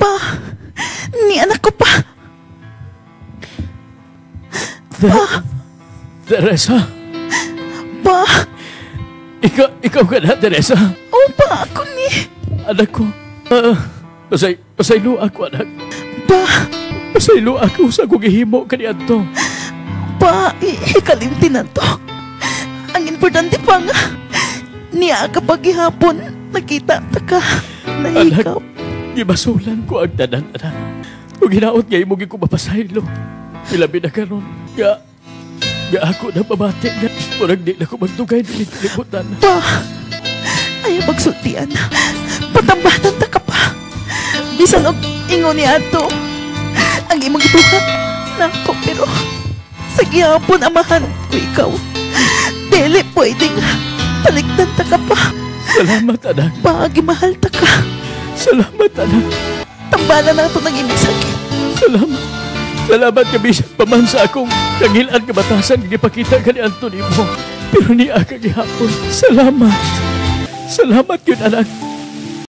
Pa, ni anak ko pa. Teresa, Pa, ikaw ka na, Teresa. Oh pa, ako ni. Anak ko. Pasaylo ako, anak. Pa, Pasaylo ako sa akong gihimo kaniadto. Pa, ikalimti na to. Ang importante pa nga, niya kapag gihapon, nakita ta ka, nahikaw. Gibasulan ko ang tanan, anak. Ug hinaot nga imo gyud ko mapasaylo. Ilabi na karon nga ako na mamati nga murag di na ko magdugay diri kalibutan. Pa, ayaw magsultian. Patambanan ta ka pa. Bisan og ingon ni ato, ang imong gibuhat nako, pero sa gihapon amahan ko ikaw. Dili pwede nga talikdan ta ka pa. Salamat, anak. Pa, gimahal ta ka. Salamat, anak. Tambalan na ito ng imong sakit. Salamat. Salamat ka bisan pa man sa akong kangilan nga batasan gipakita ka ni Anton imo. Pero ni ka gihapon. Salamat. Salamat yun, anak.